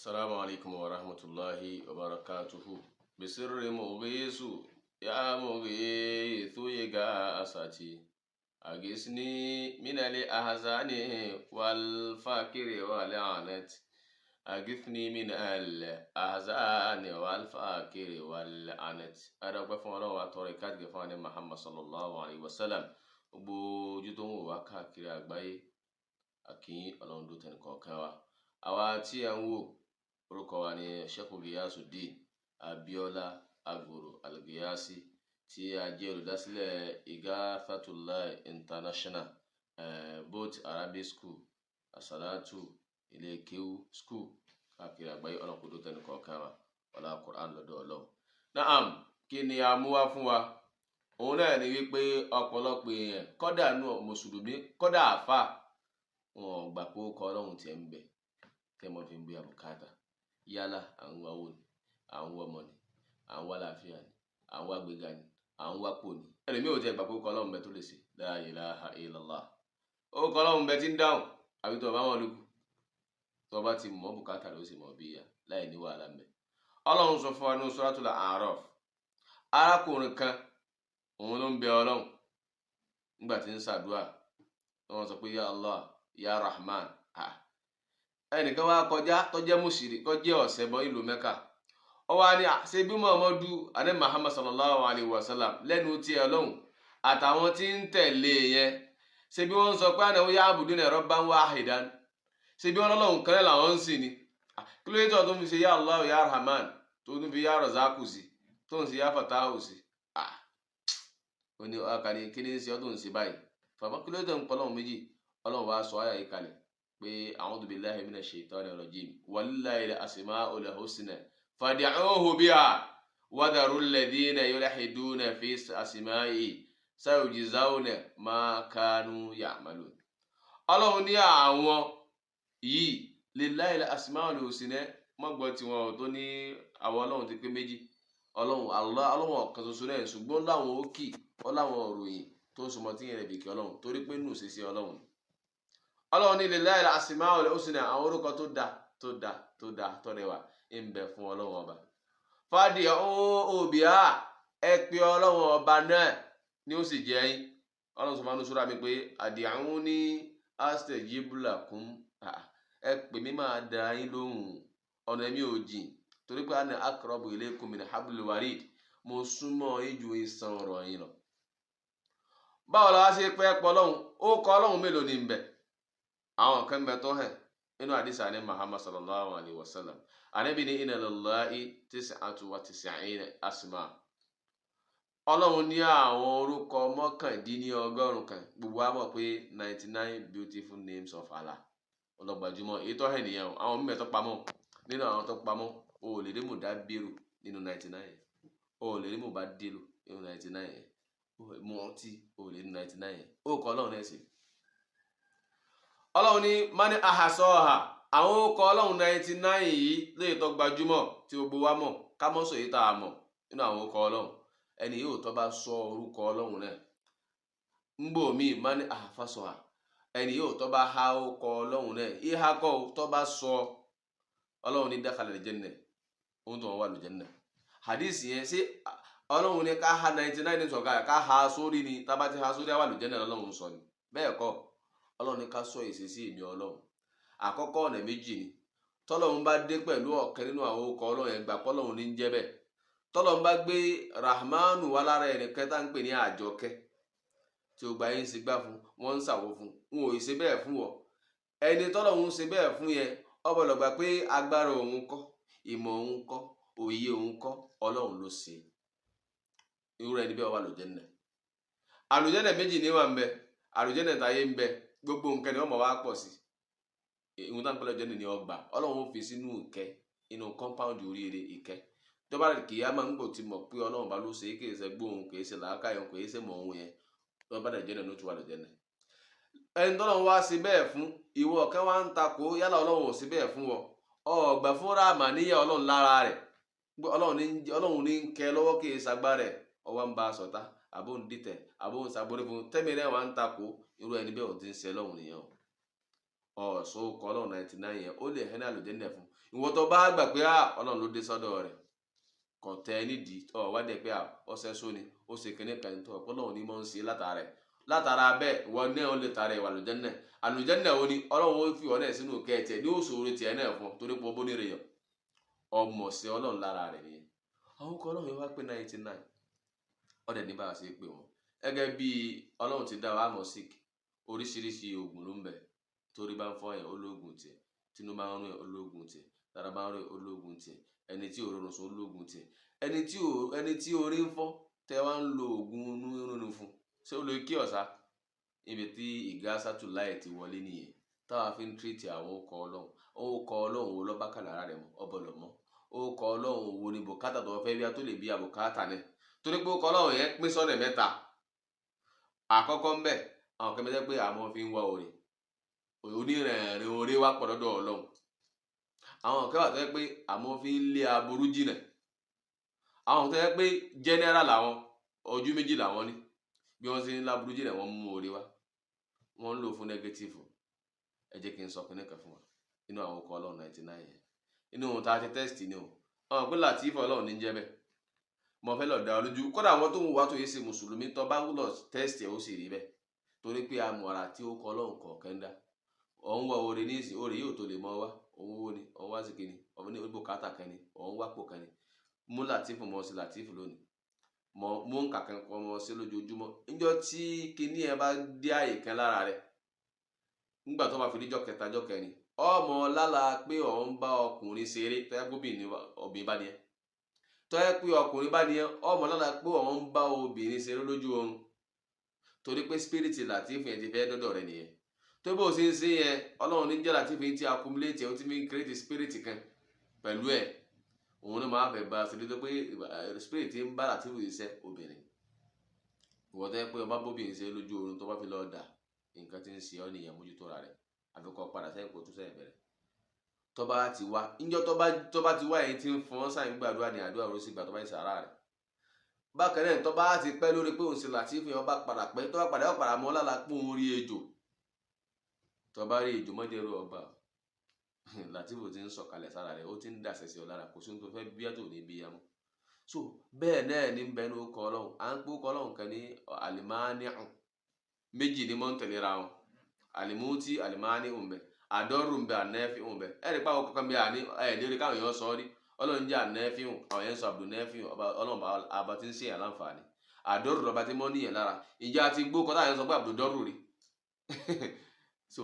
Assalamu alaikum wa rahmatullahi wa barakatuhu. Bisirri mughisu ya mughithu igasati. Agisni minal ahzani wal fakiri wal anat. Agithni minal ahzani wal fakiri wal anat. Adọ́pẹ́ fún Ọlọ́run, atọrọ ìkádìgẹ̀ fún àní Muhammad sallallahu alayhi wa sallam. Gbogbo ojú tó ń wò wá káàkiri àgbáyé, àkíyín Ọlọ́run dó tẹnì kọ̀ọ̀kan wa. Àwa tí ẹ ń wò, orúkọ wa ni Sheikh Giyasuddin Abiola Agboro Al-Giyasi, tí a jẹ́ olùdásílẹ̀ Igathatullah International, both Arabic school, Asalatu, ilé kéwú school káàkiri àgbáyé. Ọlọ́run kó dó tẹnì kọ̀ọ̀kan wa, ọlá Quran lọ́dọ̀ Ọlọ́run. Naam, kí ni a mú wá fún wa? Òun náà ni wípé ọ̀pọ̀lọpọ̀ èèyàn, kọ́dà nù mùsùlùmí, kọ́dà àfà, wọn ò gbà pé ó kọ Ọlọ́run tiẹ̀ ń bẹ tẹ́ mọ́ fi ń gbé àbùkátà. Yálà à ń wá owó ni, à ń wá ọmọ ni, à ń wá àlàáfíà ni, à ń wá gbéga ni, à ń wá pò ni. Ẹlòmíì ò tiẹ̀ gbà pé ó kọ Ọlọ́run bẹ tó lè ṣe. La ilaha illallah. Ó kọ Ọlọ́run bẹ tí ń dáhùn, àbí tó o bá wọn lókù. Tó o bá ti mọ̀ bùkátà ló sì mọ̀ bí ya láì ní wàhálà ń bẹ. Ọlọ́run sọ fún wa ní Suratul A'raf. Arákùnrin kan, òun ló ń bẹ Ọlọ́run nígbà tí ń ṣàdúrà. Wọ́n sọ pé ya Allah, ya Rahman. Ẹnìkan wá kọjá tó jẹ́ mùsùlùmí, tó jẹ́ ọ̀sẹ̀bọ ìlú Mẹ́kà. Ó wá ní, ṣe bí Muhammadu àní Muhammad sallallahu alayhi wa sallam lẹ́nu tí Ọlọ́run àtàwọn tí ń tẹ̀lé yẹn, ṣe bí wọ́n sọ pé àná ya'buduna rabban wahidan, ṣe bí wọ́n lọ́lọ́run kan náà làwọn ń sìn ni? Kí ló dé tó ń fi ṣe ya Allah, ya Rahman, tó ń fi ya Razaku sí, tó ń ṣe ya Fatahu sí? Ó ní ọkàní kí ni ń ṣe ọ́ tó ń ṣe báyìí? Fàmọ́ kí ló dé tó ń pọ̀ Ọlọ́run méjì? Ọlọ́run wá sọ àyà yìí kalẹ̀ pé a'udhu billahi minash shaitani rajim, walillahil asma'ul husna fad'uhu biha wadharu alladhina yulhiduna fi asma'ihi sayujzawna ma kanu ya'malun. Ọlọ́run ní àwọn yìí, lillahil asma'ul husna, mọ́gbọ́n tiwọn tó ní àwọn Ọlọ́run ti pé méjì. Ọlọ́run Allah, Ọlọ́run ọ̀kan ṣoṣo náà, ṣùgbọ́n láwọn òkì ó láwọn òròyìn tó súnmọ́ tí yẹn rẹ̀ bìkẹ́ Ọlọ́run, torí pé nù ṣeṣe Ọlọ́run. Ọlọ́run ní lillahil asmaul husna, àwọn orúkọ tó da tó da tó da tó rẹwà ń bẹ fún Ọlọ́run ọba. Fad'uhu biha, ẹ pé Ọlọ́run ọba náà ni ó sì jẹ́ yín. Ọlọ́run sọ fún anusúra mi pé ad'uni astajib lakum, ẹ pè mí, máa da yín lóhùn, ọ̀nà mi ò jìn, torí pé ana aqrabu ilaykum min hablil warid, mo súnmọ́ yín ju iṣan ọ̀rọ̀ yín lọ. Báwo la wá ṣe pẹ́ pọ̀ Ọlọ́run? Ó kọ Ọlọ́run mélòó ni ń bẹ? Àwọn kan bẹ tó hàn inú àdìsá ní Muhammad sallallahu alayhi wa sallam. Ànábì ní inna lillahi tis'atu wa tis'ina asma. Ọlọ́run ní àwọn orúkọ 99 kan. Gbogbo wa mọ̀ pé 99 beautiful names of Allah ọlọ́gbàjúmọ̀ èyí tó hàn nìyẹn o. Àwọn mímẹ́ tó pamọ́ nínú àwọn tó pamọ́, o ò lè rí Mudabbiru nínú 99, o ò lè rí Mubaddilu nínú 99, Mu'ti o ò lè rí 99. Ó kọ Ọlọ́run náà sí. Ọlọ́run ní mani ahasaha, àwọn orúkọ Ọlọ́run 99 yìí lóye tó gbajúmọ̀ tí gbogbo wa mọ̀, ká mọ́ sọ èyí tá a mọ̀ nínú àwọn orúkọ Ọlọ́run. Ẹni yóò tó bá sọ orúkọ Ọlọ́run náà ń bò mí, mani ahafasaha, ẹni yóò tó bá há orúkọ Ọlọ́run náà, ìhà kọ́ tó bá sọ, Ọlọ́run ní dakhala al-janna, ohun tó wọn wà lùjẹ́nà. Hadith yẹn, ṣé Ọlọ́run ní ká ha 99 ní sọ̀ka ká ha sórí ni? Tábà ti ha sórí, àwà lùjẹ́nà, Ọlọ́run sọ ni? Bẹ́ẹ̀ kọ́. Ọlọ́run ní ká sọ ìṣesí ìmí Ọlọ́run. Àkọ́kọ́, ọ̀nà méjì ni. Tọ́lọ́run bá dé pẹ̀lú ọ̀kan nínú àwọn orúkọ Ọlọ́run yẹn, gbà pọ́lọ́run ní ń jẹ́ bẹ́ẹ̀. Tọ́lọ́run bá gbé Rahmanu wá lára ẹnìkan tá ń pè ní Àjọkẹ́, tí o gba yín sí gbá fún wọn, ń ṣàwò fún wọn, ò ṣe bẹ́ẹ̀ fún ọ. Ẹni tọ́lọ́run ṣe bẹ́ẹ̀ fún yẹn, ó gbọ́dọ̀ gbà pé agbára òun kọ́, ìmọ̀ òun kọ́, òye òun kọ́, Ọlọ́run ló ṣe. Irú ẹni bẹ́ẹ̀ wà lójẹ́nà. Àlùjẹ́nà méjì ní wà ń bẹ. Àlùjẹ́nà táyé ń bẹ, gbogbo nǹkan ni wọ́n mọ̀ wá pọ̀ sí. Ìhun tá ń pẹ́lẹ́ jẹ́nà ní ọgbà Ọlọ́run ó fi sínú ìkẹ́, inú compound oríire ìkẹ́. Tó bá kì í á máa ń gbò tí mọ̀ pé Ọlọ́run bá ló ṣe é, kì í ṣe gbóhùn, kì í ṣe làákàyè, kì í ṣe mọ̀ ohun yẹn, tó bá dẹ̀ jẹ́nà ló ti wà lójẹ́nà. Ẹni tọ́lọ́run wá sí bẹ́ẹ̀ fún, ìwọ kan wá ń takò, yálà Ọlọ́run ò sí bẹ́ẹ̀ fún ọ, ọgbà fúnra àmàníyà Ọlọ́run lára rẹ̀, Ọlọ́run ní ń kẹ lọ́wọ́, kì í ṣagbá rẹ̀, ọwọ́ ń bá a sọ̀tá, àbó ń dìtẹ̀, àbó ń ṣàgbórí fún tẹ́mi náà wà ń takò, irú ẹni bẹ́ẹ̀ ò ti ń ṣe Ọlọ́run nìyẹn o. Ọ̀ṣọ́ kọ́ Ọlọ́run 99 yẹn, ó lè hẹ́nà àlùjẹ́nà fún. Ìwọ tó bá gbà pé Ọlọ́run ló dé sọ́dọ̀ rẹ̀, kò tẹ nídìí ọ wádìí pé ọsẹ sóni ó ṣe kíní kan tó Ọlọ́run ní mọ̀ ń ṣe látara ẹ̀. Látara bẹ́ẹ̀, ìwọ náà ó lè tara ìwà àlùjánnà. Àlùjánnà wo ni Ọlọ́run ó fi ọ̀nà sínú kẹ́ẹ̀tẹ̀ ní òṣòro tiẹ̀ náà fún, torí pé ọbọ̀ nírè yọ ọmọ sí Ọlọ́run lára rẹ̀ nìyẹn. Àwọn ọkọ̀ Ọlọ́run yẹn wá pé 99, ọ̀dẹ̀ ní bá a ṣe pé wọn gẹ́gẹ́ bí Ọlọ́run ti dá wa mọ̀ sick. Oríṣiríṣi oògùn ló ń bẹ. Torí bá ń fọ́ yẹn, olóògùn tiẹ̀. Tínú bá ń rún yẹn, olóògùn tiẹ̀. Tára bá ń rún yẹn, olóògùn tiẹ̀. Ẹni tí òróró sùn, olóògùn tiẹ̀. Ẹni tí orí ń fọ́, tẹ wá ń lo oògùn inú rírun fún, ṣé ó lè kí ọ̀sá? Ibi tí ìgásátù láì ti wọlé nìyẹn, táwa fi ń tírìtì àwọn ọkọ̀ Ọlọ́run. Ọkọ̀ Ọlọ́run wo lọ́ba kàlára rẹ̀ mọ́ ọbọ̀lọ̀ mọ́? Ọkọ̀ Ọlọ́run wo ni bùkátà tó fẹ́ bí a tó lè bí àbùkátà náà? Torí pé ọkọ̀ Ọlọ́run yẹn pín sọ́nà mẹ́ta. Àkọ́kọ́ ń bẹ, àwọn kan mẹ́tẹ́ pé àwọn fi ń wá oore, onírẹ̀ẹ̀rin oore wá pọ̀ lọ́dọ̀ Ọlọ́run. Àwọn kan wà tó yẹ pé àwọn fi ń lé aburú jìnà. Àwọn tó yẹ pé general làwọn, ojú méjì làwọn ní. Bí wọ́n ṣe ń láburú jìnà, wọ́n mú oore wá, wọ́n ń lò fún negative. Ẹ jẹ́ kí n sọ kinní kan fún wa nínú àwọn ọkọ̀ Ọlọ́run 99 yẹn, inú ohun tá a ti test ni o. Àwọn pé Latif Ọlọ́run ní jẹ́ bẹ́ẹ̀. Mo fẹ́ lọ dá ọ lójú, kódà àwọn tó ń wá tó yẹ ṣe mùsùlùmí, tó bá lọ test ẹ̀, ó sì rí bẹ́ẹ̀, torí pé amọ̀ra tí ó kọ Ọlọ́run kọ̀ọ̀kan dá. Òun wá oore ní ìsìn, oore yóò tó lè mọ wá. Òun wo ni òun wá sí kìíní, òun ní bùkátà kan ni, òun wá pò kan ni. Mú Latif mọ sí Latif lónìí, mọ mú nǹkan kan mọ sí lójoojúmọ́. Níjọ́ tí kinní ẹ bá dé àyè kan lára rẹ, nígbà tó bá fi díjọ́ kẹta, jọ́ kẹrin, ọmọ lálá pé òun bá ọkùnrin ṣeré. Tọ́yẹ́ pé obìnrin bá ní ẹ, tọ́yẹ́ pé ọkùnrin bá ní ẹ, ọmọ lálá pé òun bá obìnrin ṣeré lójú oorun, torí pé spirit Latif yẹn ti fẹ́ dọ́dọ̀ rẹ nìyẹn. Tó bó ṣe ń ṣe yẹn, Ọlọ́run ní jẹ́ Latif yẹn ti accumulate, ó ti fi ń create spirit kan pẹ̀lú ẹ̀. Òun ní máa fẹ́ bá a ṣe tó pé spirit ń bá Latif yìí ṣe obìnrin. Ìwọ tó yẹ pé ọba bóbìnrin ṣe lójú oorun, tó bá fi lọ́ọ́ dà, nǹkan tí ń ṣe ọ́ nìyẹn. Mójútó ra rẹ̀, àfikọ́ padà sẹ́yìn kó tún sẹ́yìn bẹ̀rẹ̀. Tọ́ba ti wá níjọ́, tọ́ba ti wá ẹ̀yìn tí ń fọ́n sáyìn gbàdúrà ní àdúrà ló sì gbà tọ́ba ìsàrà rẹ̀. Bákan náà, tọ́ba ti pẹ́ lórí pé òun ṣe Latif yẹn, ọba padà pẹ́, tọ́ba padà ó padà mọ́ lálàá pé òun rí ejò. Tọ́ba rí ejò, mọ́jẹ́rú ọba Latif ti ń sọ̀kalẹ̀ sára rẹ̀, ó ti ń dàsẹ̀ sí ọ lára. Kò sí ohun tó fẹ́ bíyà tó ní bíyà mọ́. So bẹ́ẹ̀ náà ní bẹ́ẹ̀ ní ó kọ Ọlọ́run. À ń pé ó kọ Ọlọ́run kan ní alimani'u, méjì ní mọ́ ń tẹ̀léra wọn: alimuti, alimani'u ń bẹ, àdọ́rù ń bẹ, ànẹ́fíhù ń bẹ. Ẹ̀rí pa àwọn kankan bí àní ẹ̀ lérí káwọn èèyàn sọ ọ́ rí. Ọlọ́run jẹ́ ànẹ́fíhù, àwọn èèyàn sọ àbùdù nẹ́fíhù. Ọlọ́run àbá tí ń ṣe àlàǹfààní, àdọ́rù lọ́ba tí mọ́ níyẹn lára. Ìjà ti gbó kọ́ táwọn sọ pé àbùdù dọ́rù rí. So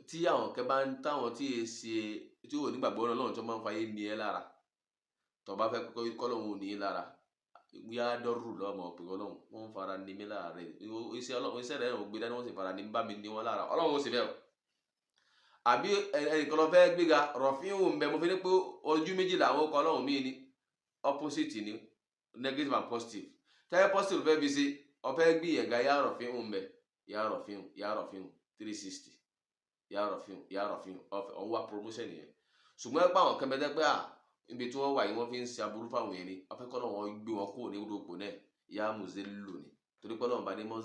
tí àwọn kẹ bá ń táwọn tí e ṣe tí ò nígbàgbọ́ Ọlọ́run tó máa ń fayé ní ẹ lára, tó bá fẹ́ kọ́lọ́hún ò ní í lára, yá dọ́rù lọ́mọ pé Ọlọ́run wọ́n ń fara ní mí lára rẹ̀. Iṣẹ́ rẹ̀ ò gbé dání, wọ́n sì fara ní bá mi ní wọn lára. Ọlọ́run ó sì bẹ́ẹ̀ o. Àbí ẹnìkan lọ fẹ́ gbéga, rọ̀fíhùn ń bẹ. Mo fi ní pé ojú méjì làwọn ọkọ̀ Ọlọ́run míì ní, opposite ni, negative and positive. Tẹ́lẹ̀ positive fẹ́ fi ṣe, ọfẹ́ gbìyànjú, yá rọ̀fíhùn ń bẹ, yá rọ̀fíhùn, yá rọ̀fíhùn 360, yá rọ̀fíhùn, yá rọ̀fíhùn, ọ̀fẹ́ ọ̀hún wá promotion nìyẹn. Ṣùgbọ́n ẹ pa àwọn kan bẹ tẹ́ pé à ibi tí wọ́n wà yìí, wọ́n fi ń ṣe aburú fáwọn èèyàn ni, ọfẹ́ kọ́ lọ́wọ́ gbé wọn kúrò ní rògbò náà, yá mùzílù ni, torí pé Ọlọ́run bá ní mọ́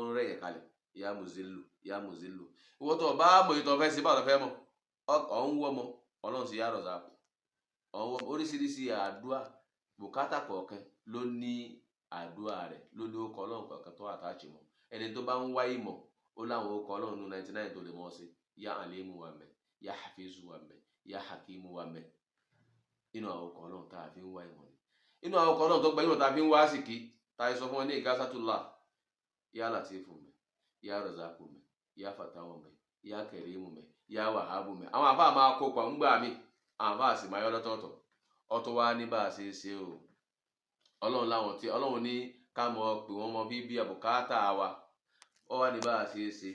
ń rẹ̀yẹ̀ kalẹ̀. Yá mùzílù, yá mùzílù. Ìwọ tó bá mọ̀ ètò ọ̀fẹ́ sí, báwo fẹ́ mọ̀ ọ̀ ń wọ́ mọ́ Ọlọ́run sí yá rọ̀ṣà ọ̀ ń wọ́. Oríṣiríṣi àdúrà bùkátà kọ̀ọ̀kan ló ní àdúrà rẹ̀, ló ní orúkọ Ọlọ́run kọ̀ọ̀kan tó àtàchì mọ́. Ẹni tó bá ń wá ìmọ̀, ó láwọn orúkọ Ọlọ́run ní 99 tó lè mọ̀ sí. Yá àlímù wà mẹ́, yá hafizu wà mẹ́, yá hakimu wà mẹ́. Inú àwọn orúkọ Ọlọ́run tá a fi ń wá ìmọ̀ ni. Inú àwọn orúkọ Ọlọ́run tó gbajúmọ̀ tá a fi ń wá àsìkí, tá a sọ fún wọn ní ìgásátúlá, yá latifu mẹ́, yá rọ̀zákù mẹ́, yá fatawu mẹ́, yá kẹrìmù mẹ́, yá wàhábù mẹ́. Àwọn àfáà máa kópa ńgbà mí, àwọn àfáà sì máa yọ lọ́tọ̀ọ̀tọ̀. Ọtọ́ wa ní bá a ṣe ṣe o. Ọlọ́run láwọn tí Ọlọ́run ní ká mọ̀ pé wọ́n mọ bíbí àbùkátà wa. Ọ wá ní bá a ṣe ṣe.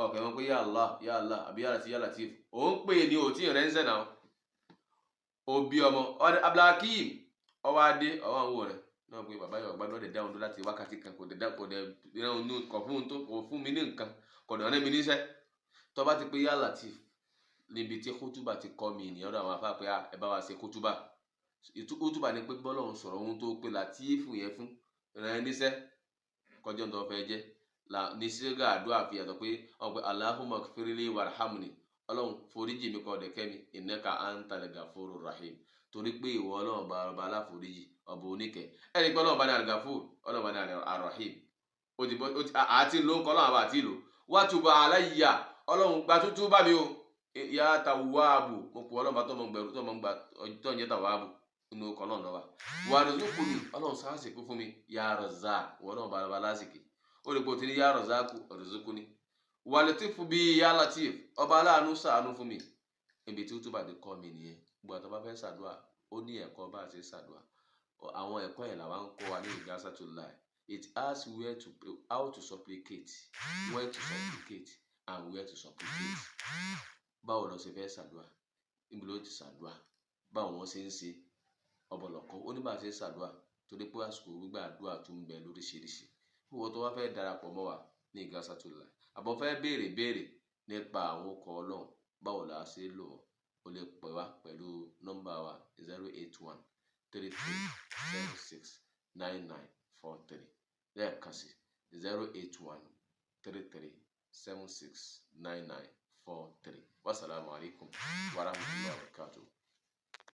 Ọkẹ́ wọn pé yá Allah, yá Allah, àbí yá Latif, yá Latif. Òun pè ní òtí rẹ̀ ń sẹ̀ náà. Òbí ọmọ Abdulhakeem ọwọ́ adé ọwọ́ àwọn wò rẹ̀ náà pé bàbá yóò gbádùn ọ̀dẹ̀ dáhùn láti wákàtí kan, kò dẹ̀ kò dẹ̀ kò fún tó kò fún mi ní nǹkan, kò dẹ̀ ọ̀rẹ́ mi níṣẹ́. Tó bá ti pé yá Latif níbi tí kútùbà ti kọ́ mi ènìyàn ọ̀dọ̀ àwọn afá pé ẹ bá wa ṣe kútùbà. Kútùbà ni pé bọ́lọ́run sọ̀rọ̀, ohun tó pe Làtífù yẹn fún rẹ̀ níṣẹ́ kọjọ́ tó fẹ́ jẹ́ ní sígá àdúrà fi yàtọ̀ pé wọ́n pe Allahumma gfirli warhamni. Ọlọ́run, foríjì mi, kó dẹ̀ kẹ́ mi. Innaka antal gafuru rahim, torí pé ìwọ Ọlọ́run ọba, ọba aláforíjì, ọba oníkẹ́. Ẹni pé Ọlọ́run bá ní al-Gafur, Ọlọ́run bá ní ar-Rahim. Ó ti bọ́ àti ló ń kọ́ Ọlọ́run àbá àti ìlò. Watuba alayya, Ọlọ́run, gba tútú bá mi o. Ya tawwabu, mo kú Ọlọ́run bá tó mọ̀ gbẹrú tó mọ̀ gbà tó ń jẹ́ tawwabu inú ọkọ̀ náà lọ́wọ́. Warzuqni, Ọlọ́run, sáàsìkú fún mi. Ya Razzaq, ìwọ náà bá lásìkò ó lè pọ̀ tí ní ya Razzaq, warzuqni. Waltifu bi ya Latif, ọba aláàánú, ṣàánú fún mi. Ibi tí ó túbà dé kọ́ mi nìyẹn. Gbogbo àtọ́ bá fẹ́ ṣàdúrà, ó ní ẹ̀kọ́ bá a ṣe ṣàdúrà. Àwọn ẹ̀kọ́ yẹn làwọn ń kọ́ wa ní Igasatul. It asks where to, how to supplicate, when to supplicate and where to supplicate. Báwo lọ ṣe fẹ́ ṣàdúrà? Níbo ló ti ṣàdúrà? Báwo wọ́n ṣe ń ṣe ọ̀bọ̀lọ̀kọ́? Ó ní bá a ṣe ń ṣàdúrà, torí pé àsìkò gbígbà àdúrà tún ń bẹ lóríṣiríṣi. Ìwọ tó wá fẹ́ darapọ̀ mọ́ wa ní Igasatul, àbọ̀ fẹ́ béèrè béèrè nípa àwọn ọkọ̀ Ọlọ́run, báwo la ṣe lò wọ́n, o lè pè wá pẹ̀lú nọ́mbà wa 08133769943. Lẹ́ẹ̀kan sí, 08133769943. Wasalaamu alaykum wa rahmatulahi wa barakatuh.